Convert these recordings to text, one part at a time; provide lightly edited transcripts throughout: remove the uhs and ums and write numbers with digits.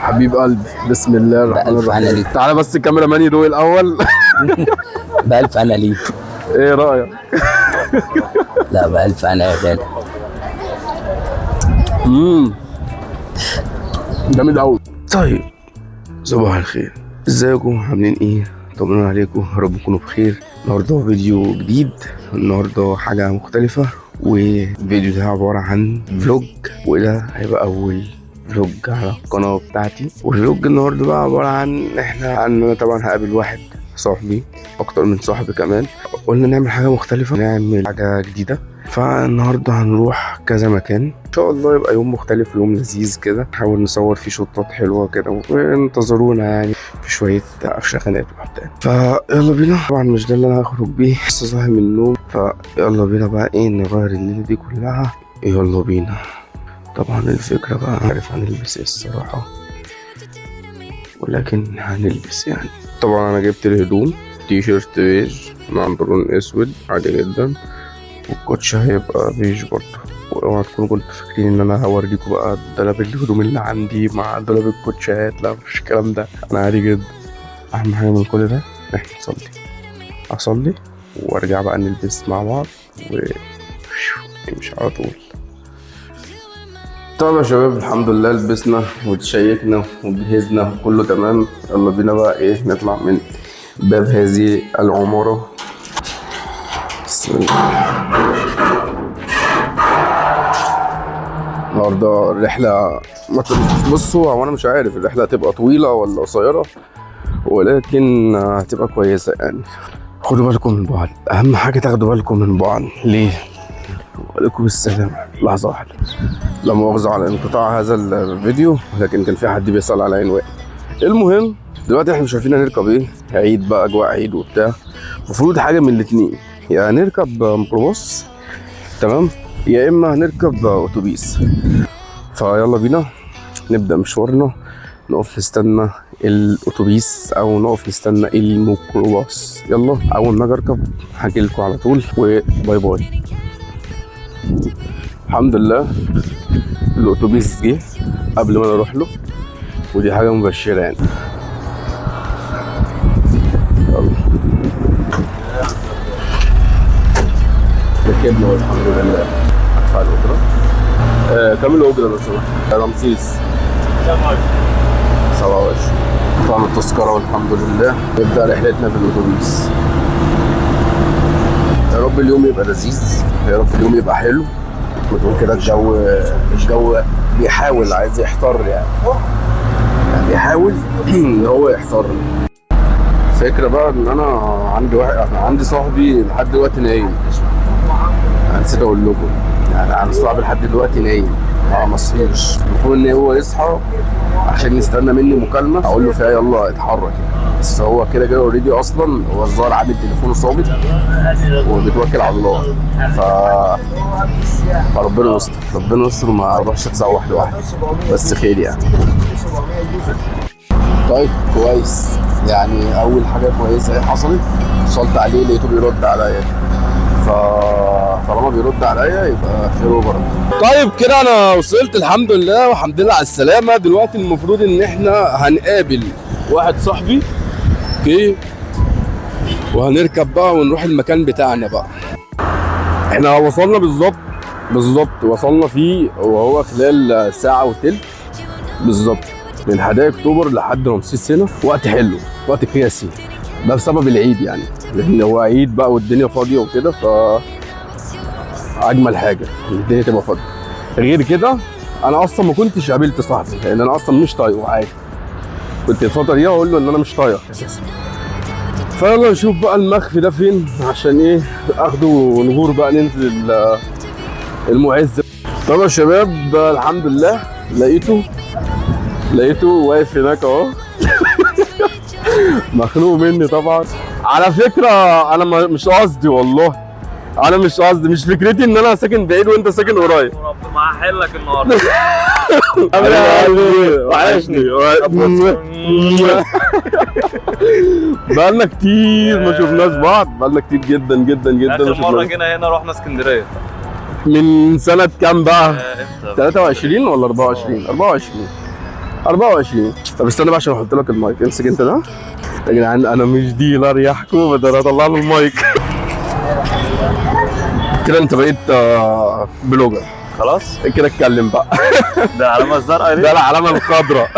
حبيب قلبي، بسم الله الرحمن بألف هنا الرحيم. ليك. تعالى بس ال cameraman يدوق الاول. بألف هنا ليك. ايه رايك؟ لا، بألف هنا يا غالي. جامد قوي. طيب، صباح الخير، ازيكم؟ عاملين ايه؟ طمنونا عليكم، يا رب تكونوا بخير. النهارده فيديو جديد، النهارده حاجة مختلفة، والفيديو ده عبارة عن vlog، وده هيبقى أول vlog على القناة بتاعتي. وال vlog النهارده بقى عبارة عن انا طبعا هقابل واحد صاحبي، أكتر من صاحبي كمان. قلنا نعمل حاجة مختلفة، نعمل حاجة جديدة. فالنهارده هنروح كذا مكان، ان شاء الله يبقى يوم مختلف، يوم لذيذ كده، نحاول نصور فيه شوتات حلوة كده، وانتظرونا يعني في شوية افشخانات وبتاع. فيلا بينا. طبعا مش ده اللي انا هخرج بيه، لسه صاحي من النوم. فيلا بينا بقى ايه، نغير الليلة دي كلها. يلا بينا. طبعا الفكرة بقى عارف هنلبس ايه الصراحه، ولكن هنلبس يعني. طبعا انا جبت الهدوم، تي شيرت بيج مع بنطلون اسود عادي جدا، والكوتش هيبقى بيج برضه. واوعى تكونوا كنتوا فاكرين ان انا هوريكم بقى دولاب الهدوم اللي عندي مع دولاب الكوتشات، لا مفيش الكلام ده، انا عادي جدا. اهم حاجة من كل ده ان احنا نصلي، اصلي وارجع بقى نلبس مع بعض ونمشي على طول. طب يا شباب، الحمد لله لبسنا وتشيكنا وجهزنا وكله تمام. يلا بينا بقى ايه، نطلع من باب هذه العمارة. بسم الله. النهارده الرحلة ما بصوا، هو انا مش عارف الرحلة هتبقى طويلة ولا قصيرة، ولكن هتبقى كويسة يعني. خدوا بالكم من بعض، اهم حاجة تاخدوا بالكم من بعض. ليه؟ وعليكم السلام. لحظة واحدة، لا مؤاخذة على انقطاع هذا الفيديو، لكن كان في حد بيسأل على عنوان. المهم دلوقتي احنا مش عارفين هنركب ايه، عيد بقى، اجواء عيد وبتاع. المفروض حاجة من الاتنين، يا هنركب ميكروباص تمام، يا اما هنركب اتوبيس. فيلا بينا نبدأ مشوارنا، نقف نستنى الاتوبيس او نقف نستنى الميكروباص. يلا اول ما اجي اركب هاجيلكوا على طول، و bye bye. الحمد لله الاتوبيس جه قبل ما انا اروح له، ودي حاجة مبشرة يعني. يلا ركبنا والحمد لله. ادفع الاجرة. كم الاجرة لو سمحت؟ رمسيس 27. قطعنا التذكرة والحمد لله. نبدا رحلتنا في الاتوبيس. يا رب اليوم يبقى لذيذ، يا رب اليوم يبقى حلو. بتقول كده الجو بيحاول عايز يحتر يعني بيحاول ان هو يحتر. فكرة بقى ان انا عندي واحد، عندي صاحبي لحد دلوقتي نايم. انا نسيت اقول لكم يعني، انا صاحبي لحد دلوقتي نايم، ما صحيش. المفروض ان هو يصحى عشان يستنى مني مكالمة اقول له فيها يلا اتحرك يعني. بس هو كده كده already اصلا، هو الظاهر عامل تليفونه صامت وبيتوكل على الله. فربنا يستر، ربنا يستر وما اروحش اتسوح لوحدي، بس خير يعني. طيب كويس يعني، اول حاجة كويسة ايه حصلت، اتصلت عليه لقيته بيرد عليا، فطالما بيرد عليا يبقى خير وبركة. طيب كده انا وصلت الحمد لله، والحمد لله على السلامة. دلوقتي المفروض ان احنا هنقابل واحد صاحبي، okay، وهنركب بقى ونروح المكان بتاعنا بقى. احنا وصلنا بالظبط بالظبط، وصلنا فيه وهو خلال ساعة وتلت بالظبط، من حدائق اكتوبر لحد رمسيس هنا. وقت حلو، وقت قياسي، ده بسبب العيد يعني، لان هو عيد بقى والدنيا فاضية وكده، ف اجمل حاجة الدنيا تبقى فاضية. غير كده انا اصلا ما كنتش قابلت صاحبي، لان انا اصلا مش طايقة عادي، كنت الفترة دي اقول له ان انا مش طايقك اساسا. فيلا نشوف بقى المخفي ده فين، عشان ايه اخده ونغور بقى ننزل المعز. طب يا شباب الحمد لله لقيته واقف هناك اهو. مخنوق مني طبعا. على فكرة انا مش قصدي والله، انا مش قصدي، مش فكرتي ان انا ساكن بعيد وانت ساكن قريب. ربنا هحلك النهارده. وحشني، بقالنا كتير ما شفناش بعض، بقالنا كتير جدا جدا جدا ما اخر مرة شفناش. جينا هنا رحنا اسكندرية. من سنة كام بقى؟ امتى؟ 23 ولا 24؟ 24. 24. طب استنى بقى عشان احط لك المايك، امسك انت ده يا جدعان. انا مش dealer يا حكومة، ده انا هطلع له المايك. كده انت بقيت blogger خلاص كده، اتكلم بقى. ده العلامة الزرقاء دي، ده العلامة الخضراء.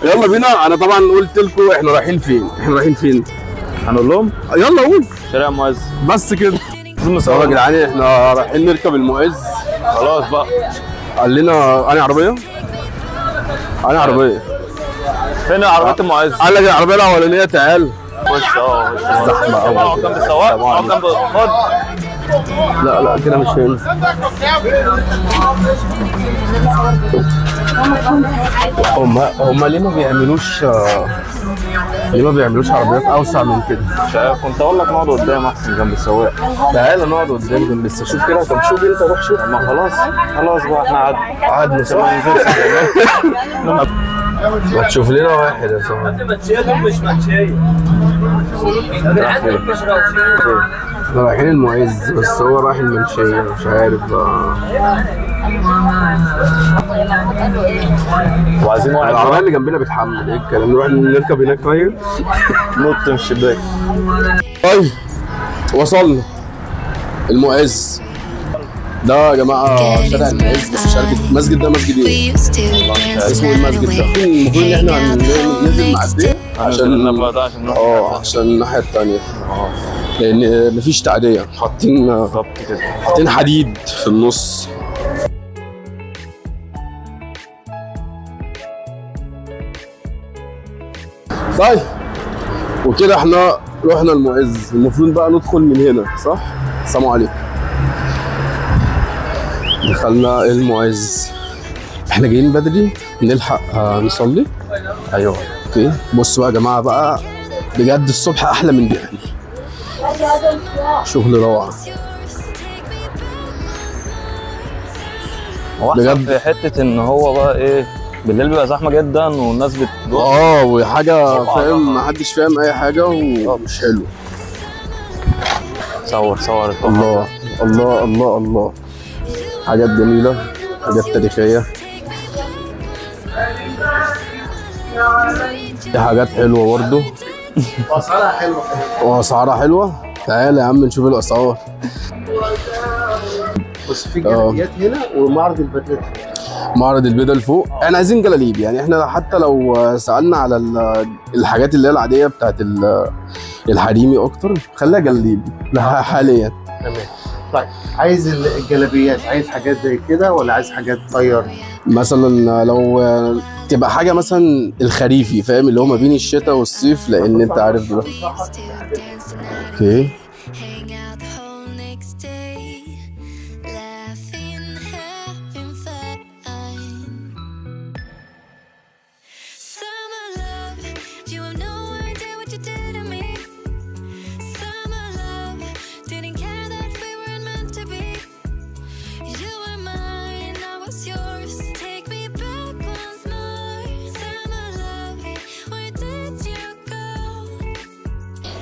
يلا بينا. انا طبعا قلت لكم احنا رايحين فين، احنا رايحين فين؟ هنقول لهم يلا قول. شارع المعز. بس كده يا جدعان، احنا رايحين نركب المعز. خلاص بقى. قال لنا انا عربية، انا عربية. فين عربية المعز؟ قال لك العربية الاولانية تعال. خش. زحمة قوي. اقعد جنب السواق، اقعد جنب. خد. لا لا كده مش هينفع. هما ليه ما بيعملوش، ليه ما بيعملوش عربيات اوسع من كده؟ مش عارف، كنت اقول لك نقعد قدام احسن جنب السواق. تعالى نقعد قدام جنب السواق. شوف كده، طب شوف انت، روح شوف. ما خلاص خلاص بقى، احنا قعدنا صح؟ ما تشوف لنا واحد يا صاحبي. احنا رايحين المعز، بس هو رايح المنشية، مش عارف بقى. وعايزين واحد. العربية اللي جنبنا بتحمل، ايه الكلام؟ نروح نركب هناك طيب؟ نط من الشباك. طيب وصلنا المعز. ده يا جماعة شارع المعز، بس مش عارف المسجد ده مسجد ايه؟ اسمه المسجد ده. المفروض ان احنا ننزل معدية عشان عشان الناحية التانية، لأن مفيش تعدية، حاطين بالظبط كده، حاطين حديد في النص. طيب وكده احنا رحنا المعز، المفروض بقى ندخل من هنا صح؟ السلام عليكم. دخلنا المعز، احنا جايين بدري نلحق نصلي. ايوه okay. بصوا بقى يا جماعة بقى، بجد الصبح احلى من بالليل، شغل روعه هو احسن بجد. في حتة ان هو بقى ايه، بالليل بيبقى زحمة جدا والناس بتروح. وحاجه فاهم، محدش فاهم اي حاجة ومش حلو. صور صور التحفة. الله الله الله الله، حاجات جميلة، حاجات تاريخية، دي حاجات حلوة برضه واسعارها حلوة. واسعارها حلوة. تعالى يا عم نشوف الاسعار. بس في جلابيات هنا ومعرض البدلات. معرض البدل فوق. احنا عايزين جلاليب، يعني احنا حتى لو سالنا على الحاجات اللي هي العادية بتاعت الحريمي اكتر، خليها جلاليب حاليا. تمام. طيب عايز الجلابيات، عايز حاجات زي كده ولا عايز حاجات طير؟ مثلا لو تبقى حاجة مثلا الخريفي، فاهم، اللي هو ما بين الشتاء والصيف، لان انت عارف دلوقتي. okay.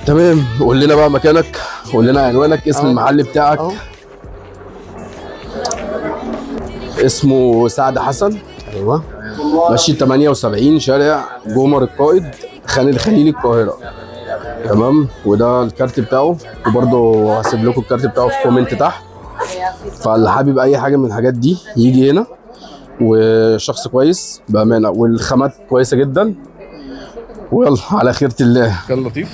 تمام. قول لنا بقى مكانك، قول لنا عنوانك، اسم المحل بتاعك. اسمه سعد حسن. ايوه ماشي، 78 شارع جمر القائد، خان الخليلي، القاهرة. تمام. وده الكارت بتاعه، وبرده هسيب لكم الكارت بتاعه في comment تحت، فاللي حابب اي حاجة من الحاجات دي يجي هنا. وشخص كويس بأمانة، والخامات كويسة جدا. ويلا على خيرة الله. كان لطيف،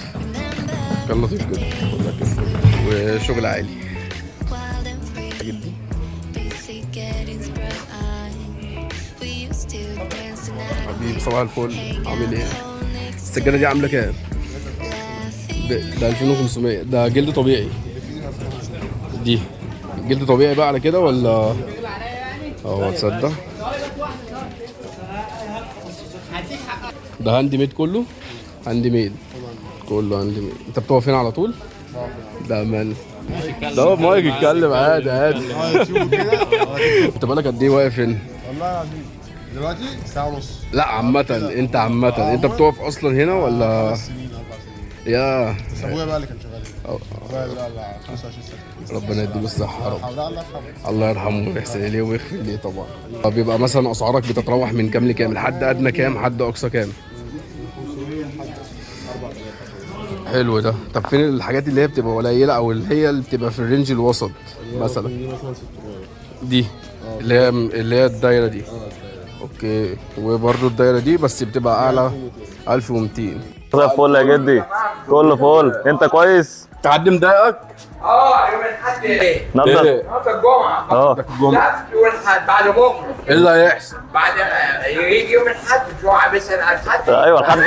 كان لطيف جدا وشغل عالي. حبيبي صباح الفل، عامل ايه؟ السجادة دي عاملة كام؟ ده 2500. ده جلد طبيعي؟ دي جلد طبيعي بقى على كده ولا؟ اه تصدق ده hand made كله؟ hand made كله، hand made. انت بتقف هنا على طول؟ ده مان، ده هو مايك يتكلم عادي عادي. انت بالك قد ايه واقف هنا؟ والله العظيم دلوقتي ساعة ونص. لا عامة انت، عامة انت بتقف اصلا هنا ولا؟ 5 سنين 4 سنين. يا بس ابويا بقى اللي كان شغال هنا. لا لا لا 25 سنة. ربنا يديله الصحة يا رب. لا الله يرحمه. الله يرحمه ويحسن اليه ويغفر ليه. طبعا. طب يبقى مثلا اسعارك بتتراوح من كام لكام؟ لحد ادنى كام؟ حد اقصى كام؟ 500 لحد 4000. حلو ده. طب فين الحاجات اللي هي بتبقى قليله او اللي هي اللي بتبقى في ال range الوسط مثلا؟ دي مثلا 600. دي اللي هي الدايرة دي. okay. وبرده الدايرة دي بس بتبقى اعلى 1200. زي الفل يا جدي، كله فل. انت كويس؟ حد مضايقك؟ يوم الاحد ايه؟ نضف. ايه؟ النهارده الجمعة. الجمعة. لا يوم الاحد بعد بكرة. ايه اللي هيحصل؟ بعد يجي يوم الاحد الجمعة بيسأل على الحد. ايوه الحمد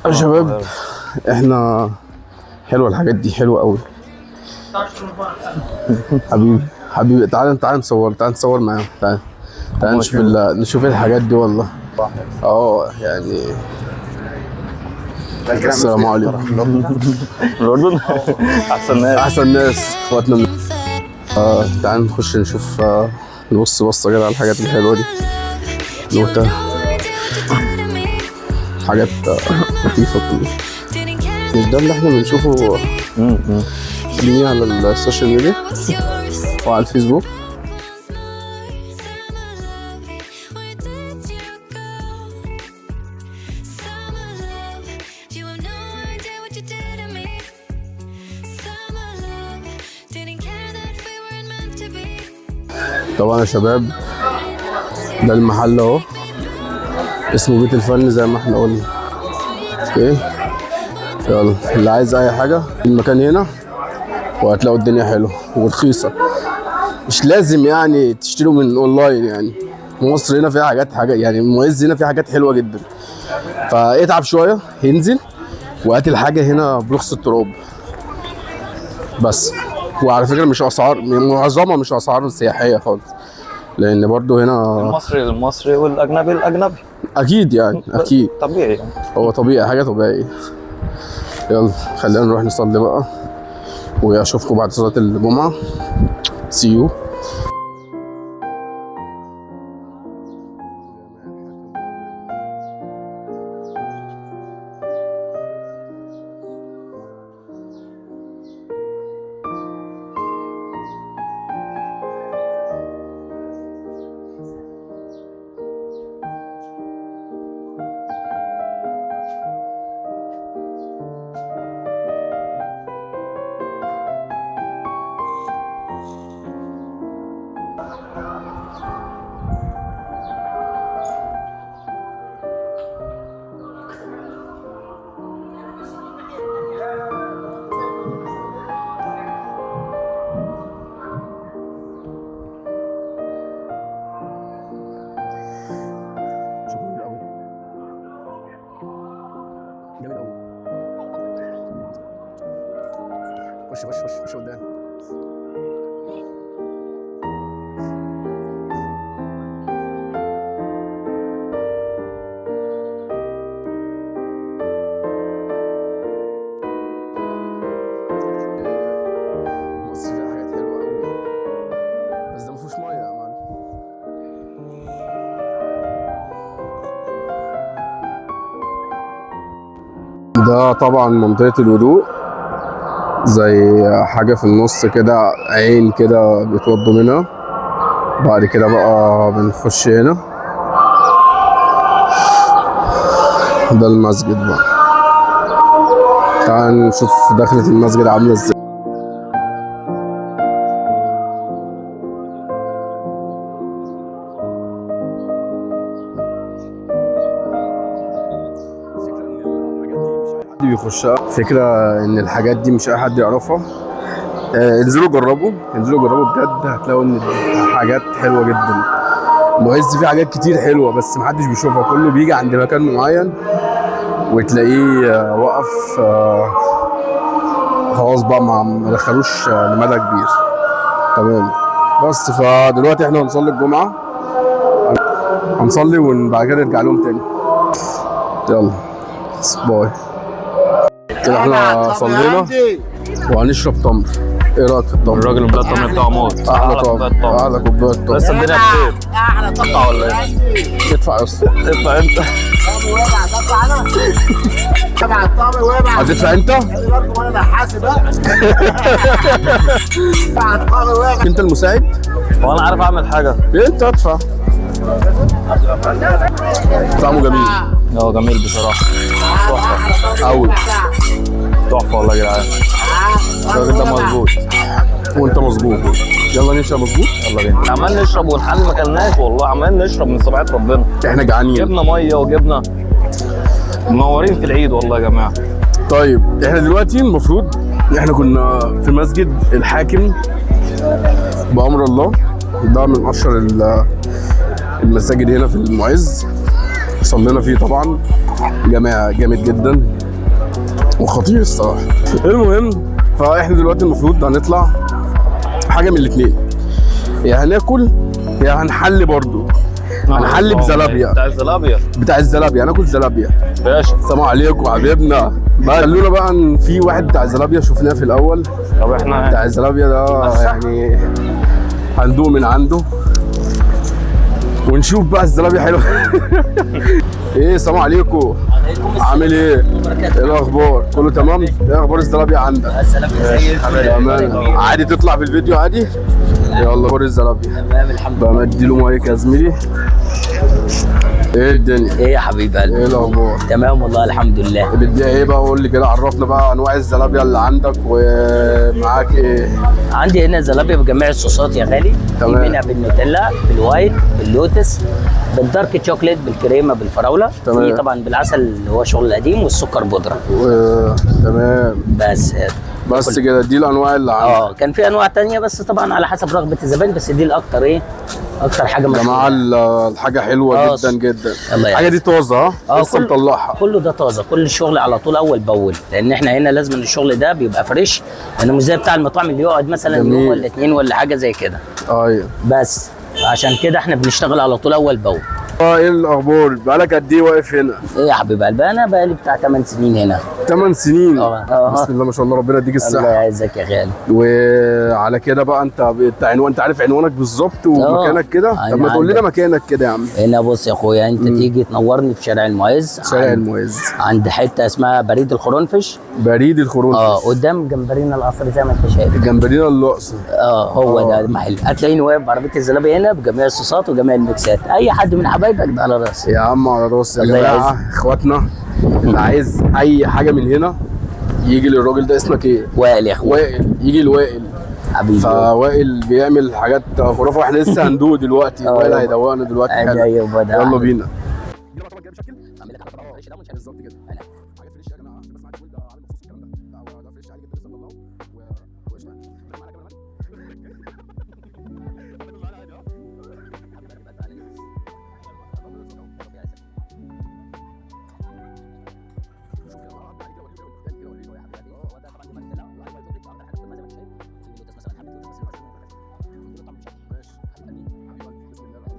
يا شباب احنا حلوة الحاجات دي، حلوة قوي. حبيبي حبيبي، تعال تعال نصور، تعال نصور معاهم، تعال تعال نشوف نشوف الحاجات دي والله. يعني السلام عليكم. الاردن احسن ناس، احسن ناس اخواتنا. تعال نخش نشوف، نبص بصة كده على الحاجات الحلوة دي. نوتة، حاجات لطيفة كلها. مش ده اللي احنا بنشوفه كتير على ال social media وعلى الفيسبوك؟ طبعا يا شباب ده المحل اهو، اسمه بيت الفن زي ما احنا قلنا. okay يلا اللي عايز اي حاجة المكان هنا، وهتلاقوا الدنيا حلوة ورخيصه. مش لازم يعني تشتروا من اونلاين، يعني مصر هنا فيها حاجات يعني المعز هنا فيها حاجات حلوة جدا. فاتعب شوية، انزل وهات الحاجة هنا برخص التراب بس. وعلى فكرة مش اسعار معظمها مش اسعار سياحية خالص، لان برضو هنا المصري المصري والاجنبي الاجنبي اكيد يعني، اكيد طبيعي يعني. هو طبيعي، حاجة طبيعية. يلا خلينا نروح نصلي بقى، واشوفكم بعد صلاة الجمعة. see you. خش خش خش خش قدام. مصر فيها حاجات حلوة قوي، بس ده مفيهوش مية يا معلم. ده طبعا منطقة الهدوء، زي حاجة في النص كده، عين كده بيتوضوا منها. بعد كده بقى بنخش هنا، ده المسجد بقى. تعال نشوف دخلة المسجد عاملة ازاي. بيخشها فكرة ان الحاجات دي مش اي حد يعرفها. انزلوا جربوا، انزلوا جربوا بجد، هتلاقوا ان حاجات حلوة جدا. معز فيه حاجات كتير حلوة بس محدش بيشوفها، كله بيجي عند مكان معين وتلاقيه وقف، خلاص بقى ما دخلوش لمدى كبير. تمام. بس فدلوقتي احنا هنصلي الجمعة، هنصلي وبعد كده نرجع لهم تاني. يلا باي. كده احنا صلينا وهنشرب تمر. ايه رايك في التمر؟ الراجل بتاع التمر بتاعه موت. احلى تمر، احلى كوباية تمر. لسه الدنيا بخير. ادفع ولا ايه؟ ادفع يا اسطى. ادفع انت. هتدفع انت؟ انت المساعد؟ هو انا عارف اعمل حاجة. انت ادفع. طعمه جميل. اه جميل بصراحة. تحفة قوي. تحفة والله يا جدعان. الراجل ده مظبوط. وانت مظبوط. يلا نمشي يا مظبوط. يلا بينا. عمال نشرب ونحل ما كلناش والله، عمال نشرب من صباحية ربنا. احنا جعانين. جبنا مية وجبنا، منورين في العيد والله يا جماعة. طيب احنا دلوقتي المفروض احنا كنا في مسجد الحاكم بأمر الله، ده من اشهر المساجد هنا في المعز. صلينا فيه طبعا، جماعة جامد جدا وخطير الصراحة. المهم فاحنا دلوقتي المفروض هنطلع حاجة من الاثنين، يا هناكل يا هنحلي. برضو هنحلي بزلابيا. بتاع الزلابيا. بتاع الزلابيا، هناكل زلابيا. باشا السلام عليكم حبيبنا. خلونا بقى ان في واحد بتاع الزلابيا شفناه في الاول. طب احنا بتاع الزلابيا ده يعني هندوق من عنده ونشوف بقى الزلابيا حلوة. ايه السلام عليكم، عامل ايه؟ ايه الاخبار؟ كله تمام؟ ايه اخبار الزلابيا عندك؟ تمام. عادي تطلع في الفيديو عادي؟ يلا اخبار الزلابيا. تمام الحمد لله. بقى اديله مايك يا زميلي. ايه الدنيا؟ ايه يا حبيب قلبي؟ ايه الاخبار؟ تمام والله الحمد لله. بتبيع ايه بقى؟ قول لي كده، عرفنا بقى انواع الزلابيا اللي عندك ومعاك ايه؟ عندي هنا زلابيا بجميع الصوصات يا غالي. تمام. في منها بالنوتيلا، بال white، باللوتس، بال dark chocolate، بالكريمه، بالفراوله. تمام. في طبعا بالعسل اللي هو شغل القديم، والسكر بودره. تمام. بس كده دي الانواع اللي عندك. كان في انواع تانية بس طبعا على حسب رغبة الزبائن، بس دي الاكتر. ايه اكتر حاجة يا جماعة الحاجة حلوة جدا جدا. الحاجة دي طازة. لسه مطلعها. كله ده طازة، كل الشغل على طول اول باول، لان احنا هنا لازم الشغل ده بيبقى fresh، لانه مش زي بتاع المطاعم اللي يقعد مثلا يوم ولا اتنين ولا حاجة زي كده. ايوه بس عشان كده احنا بنشتغل على طول اول باول. ايه الاخبار؟ بقالك قد ايه واقف هنا؟ ايه يا حبيب قلبي، انا بقالي بتاع 8 سنين هنا. 8 سنين؟ بسم الله ما شاء الله، ربنا يديك الصحة. الله يعزك يا غالي. وعلى كده بقى انت عارف عنوانك بالظبط ومكانك كده؟ طب ما تقول لنا مكانك كده يا عم. هنا بص يا اخويا، انت تيجي تنورني في شارع المعز. شارع المعز، عند حتة اسمها بريد الخرنفش. بريد الخرنفش، قدام جمبرينا القصر زي ما انت شايف. جمبرينا الاقصر. هو ده المحل. هتلاقيني واقف بعربيه الزلابيه هنا بجميع الصوصات وجميع الميكسات. اي حد من حبايبك ده على راسي يا عم، على راسي يا جماعة. اخواتنا اللي عايز اي حاجة من هنا يجي للراجل ده. اسمك ايه؟ وائل يا اخويا. وائل، يجي لوائل حبيبي. فوائل بيعمل حاجات خرافه، واحنا لسه هندوق دلوقتي. وائل هيدوقنا دلوقتي. يلا بينا.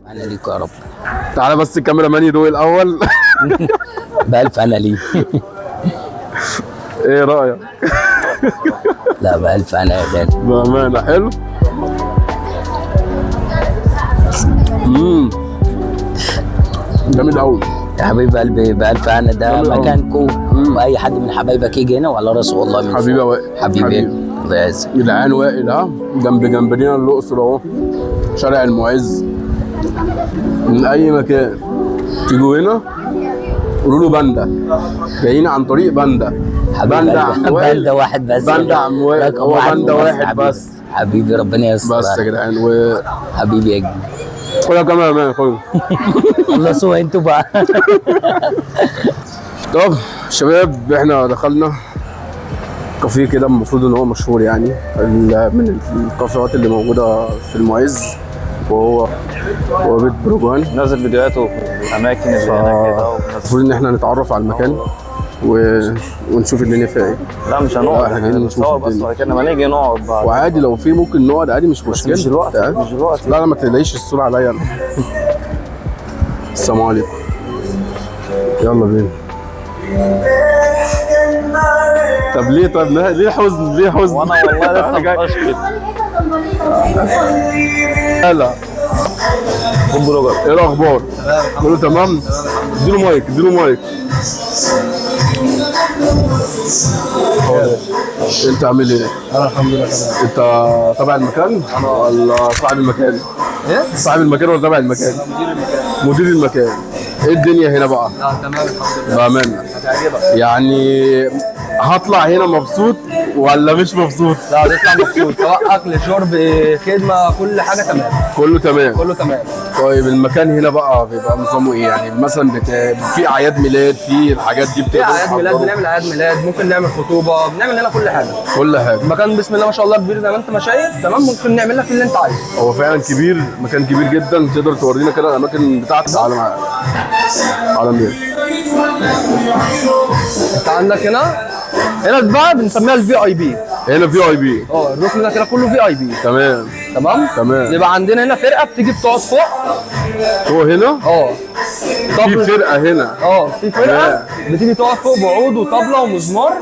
انا ليك يا رب. تعالى بس الكاميرا مان يدوق الاول. بألف انا ليه. ايه رايك؟ لا بألف انا يا غالي بامانه حلو. جامد قوي يا حبيب قلبي. بألف انا ده مكانكم، واي حد من حبايبك يجي هنا وعلى راسه والله. من حبيبي يا وائل. حبيبي الله يعزك جدعان. وائل ها جنب جنبنا الاقصر اهو، شارع المعز. من اي مكان تيجوا هنا قولوا له باندا، جايين عن طريق باندا. باندا عم وائل، باندا واحد بس، باندا عم وائل، هو باندا واحد بس. حبيبي ربنا يستر بس يا جدعان. حبيبي يا كبير. خد يا كاميرا مان، خد. خلصوها انتوا بقى. طب شباب، احنا دخلنا كافيه كده، المفروض ان هو مشهور يعني، من الكافيهات اللي موجودة في المعز، وهو بيت بروجان. نزل فيديوهاته في الاماكن اللي هناك كده. المفروض ان احنا نتعرف على المكان ونشوف الدنيا فيها ايه. لا مش هنقعد، احنا جايين نشوف بس، بعد كده لما نيجي نقعد بعد. وعادي لو في ممكن نقعد عادي، مش مشكلة. مش دلوقتي، مش دلوقتي. لا لا ما تقلقيش، الصورة عليا انا. السلام عليكم، يلا بينا. طب ليه؟ طب ليه حزن؟ ليه حزن؟ وانا والله لسه متأشكت. لا food blogger. ايه الاخبار؟ كله تمام؟ اديله مايك، اديله مايك. انت عامل ايه؟ انا الحمد لله تمام. انت تبع المكان ولا صاحب المكان؟ ايه؟ صاحب المكان ولا تبع المكان؟ مدير المكان. مدير المكان. ايه الدنيا هنا بقى؟ لا تمام الحمد لله. بأمانة هتعجبك. يعني هطلع هنا مبسوط ولا مش مبسوط؟ لا هتطلع مبسوط، سواء اكل شرب خدمة كل حاجة تمام. كله تمام. كله تمام. طيب المكان هنا بقى بيبقى نظامه ايه؟ يعني مثلا في اعياد ميلاد، في الحاجات دي في بتقدروا اعياد ميلاد، تحضروا؟ بنعمل اعياد ميلاد، ممكن نعمل خطوبه، بنعمل هنا كل حاجة. كل حاجة. المكان بسم الله ما شاء الله كبير زي ما انت ما شايف، تمام، ممكن نعمل لك اللي انت عايزه. هو فعلا كبير، مكان كبير جدا. تقدر تورينا كده الاماكن بتاعتك؟ تعالى معايا. تعالى مين؟ انت عندك هنا، هنا بقى بنسميها ال VIP. هنا VIP. الركن ده كده كله VIP. تمام تمام تمام. يبقى عندنا هنا فرقه بتيجي بتقعد فوق. هو هنا في فرقه هنا. في فرقه بتيجي تقعد فوق بعود وطبله ومزمار.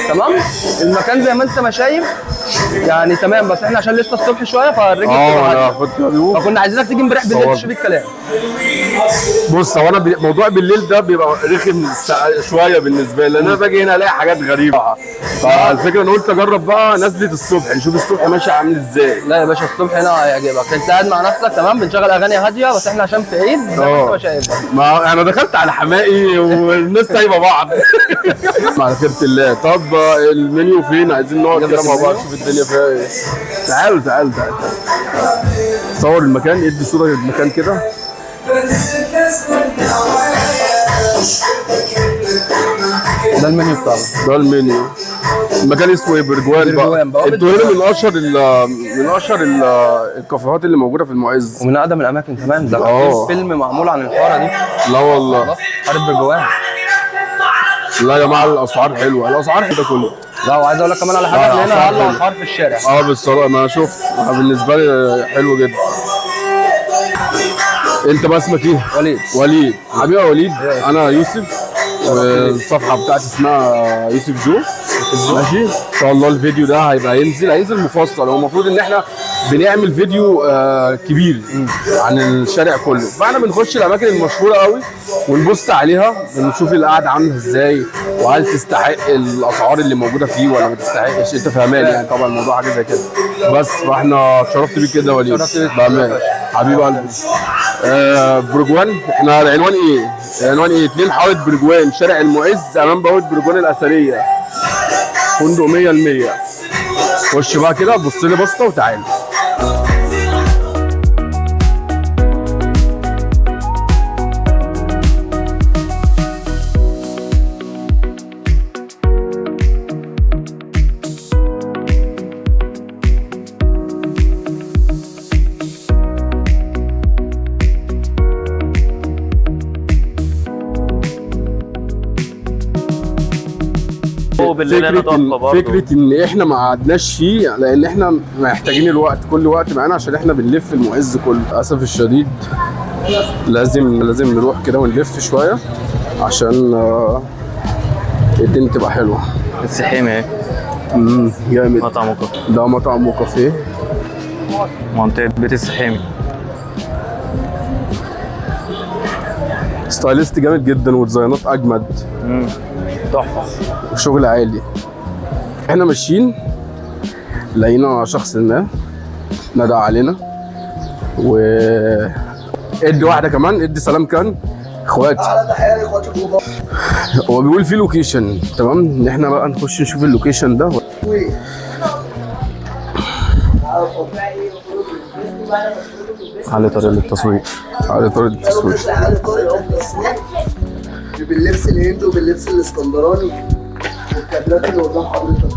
تمام. المكان زي ما انت ما شايف يعني تمام، بس احنا عشان لسه الصبح شوية فالرجل بتبقى انا هادية. خدت بالي. فكنا عايزينك تيجي امبارح بالليل صور. تشوف الكلام. بص، هو انا موضوع بالليل ده بيبقى رخم شوية بالنسبة لي، لان انا باجي هنا الاقي حاجات غريبة. فالفكرة انا قلت اجرب بقى نزله الصبح، نشوف الصبح ماشي عامل ازاي. لا يا باشا، الصبح هنا هيعجبك، انت قاعد مع نفسك تمام، بنشغل اغاني هادية، بس احنا عشان في عيد زي ما انت ما شايف. ما انا دخلت على حمائي والناس سايبه بعض. على خيرة الله. طب المنيو فين؟ عايزين نقعد كده مع بعض نشوف الدنيا فيها ايه. تعالوا تعالوا تعالوا، صور المكان، ادي صوره للمكان كده. ده المنيو بتاعنا. ده المنيو. المكان اسمه ايه؟ برجوان بقى. برجوان بقى. انتوا هنا من اشهر ال الكافيهات اللي موجودة في المعز. ومن اقدم الاماكن كمان. ده في فيلم معمول عن الحارة دي. لا والله، حارة برجوان. لا يا جماعة الاسعار حلوة، الاسعار حلوة كله. لا وعايز اقول لك كمان على حاجة، احنا هنا اغلى اسعار في الشارع. بالصراحه ما شفت، بالنسبة لي حلو جدا. انت بقى اسمك ايه؟ وليد. وليد حبيبي يا وليد. انا يوسف، والصفحة بتاعتي اسمها يوسف جو. ماشي، ان شاء الله الفيديو ده هيبقى هينزل مفصل. هو المفروض ان احنا بنعمل فيديو كبير عن الشارع كله، فاحنا بنخش الاماكن المشهورة قوي ونبص عليها، بنشوف القعدة عامله ازاي، وهل تستحق الاسعار اللي موجودة فيه ولا ما تستحقش. انت فاهمان يعني طبعا الموضوع حاجة زي كده. بس فاحنا اتشرفت بيك كده يا وليد. اتشرفت بيك. بامان حبيب قلبي. برجوان، احنا العنوان ايه؟ العنوان ايه؟ 2 حارة برجوان، شارع المعز، امام بوابه برجوان الاثرية، فندق 100%. خش بقى كده بص لي بصة وتعالى. بالليل هنا تحفة برضه. فكرة ان احنا ما قعدناش فيه لان احنا محتاجين الوقت، كل وقت معانا عشان احنا بنلف المعز كله. للاسف الشديد لازم نروح كده ونلف شوية عشان الدنيا تبقى حلوة. السحيمي اهي. جامد. مطعم وكافيه. ده مطعم وكافيه. منطقة بيت السحيمي. stylist جامد جدا و design ات اجمد. تحفة وشغل عالي. احنا ماشيين لقينا شخص ما ندى علينا، و ادي واحدة كمان، ادي سلام كان اخواتي. هو بيقول في location، تمام، ان احنا بقى نخش نشوف ال location ده. على طريق التصوير. على طريق التصوير. على طريق التصوير باللبس الهندي وباللبس الاسكندراني والكادرات اللي قدام حضرتك.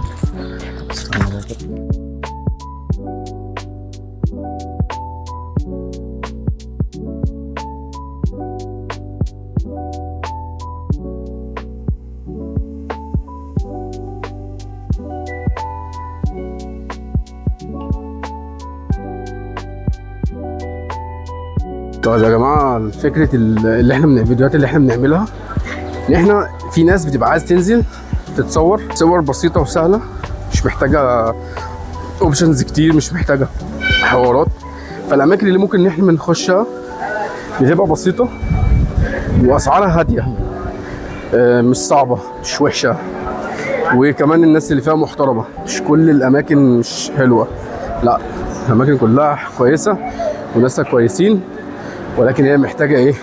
طيب يا جماعة، فكرة اللي احنا من الفيديوهات اللي احنا بنعملها ان احنا في ناس بتبقى عايز تنزل تتصور صور بسيطة وسهلة، مش محتاجه options كتير، مش محتاجه حوارات. فالاماكن اللي ممكن ان احنا بنخشها بتبقى بسيطة واسعارها هادية، مش صعبة مش وحشة، وكمان الناس اللي فيها محترمه. مش كل الاماكن مش حلوة، لا الاماكن كلها كويسة وناسها كويسين، ولكن هي محتاجه ايه؟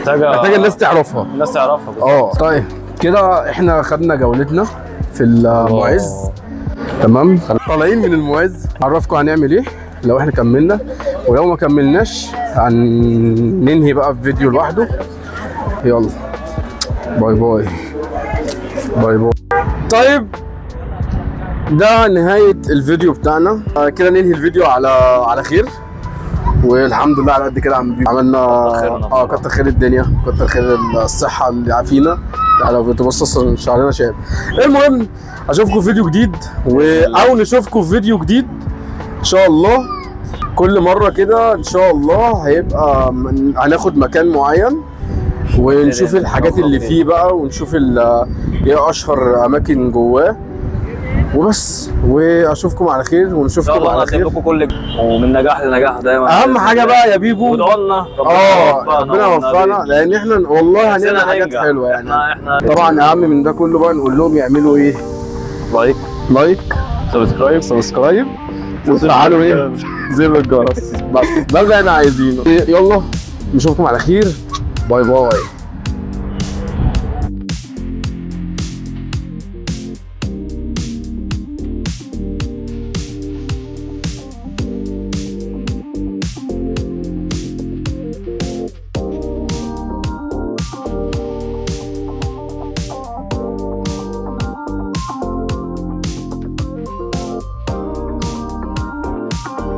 محتاجه الناس تعرفها. الناس تعرفها بس. اه طيب كده احنا خدنا جولتنا في المعز. تمام، طالعين من المعز. عرفكم هنعمل ايه لو احنا كملنا، ولو ما كملناش هننهي بقى في فيديو لوحده. يلا bye bye bye bye. طيب ده نهاية الفيديو بتاعنا. كده ننهي الفيديو على خير، والحمد لله على قد كده عملنا. خيرنا. كتر خير الدنيا، كتر خير الصحة اللي عافينا. لو بتبص اصلا شعرنا شاب. المهم اشوفكم في فيديو جديد، او نشوفكم في فيديو جديد ان شاء الله. كل مرة كده ان شاء الله هيبقى هناخد مكان معين ونشوف الحاجات اللي فيه بقى، ونشوف ايه اشهر اماكن جواه وبس. واشوفكم على خير ان شاء ونشوفكم الله على هنقدم خير. لكم كل ومن نجاح لنجاح دايما. اهم حاجة بقى يا بيبو، وادعوا لنا ربنا يوفقنا، لان احنا والله هنعمل حاجات حلوة يعني. احنا طبعا اهم من ده كله بقى نقول لهم يعملوا ايه؟ like like، subscribe subscribe، وتفعلوا ايه؟ زر الجرس. بس ده اللي احنا عايزينه. يلا نشوفكم على خير، bye bye.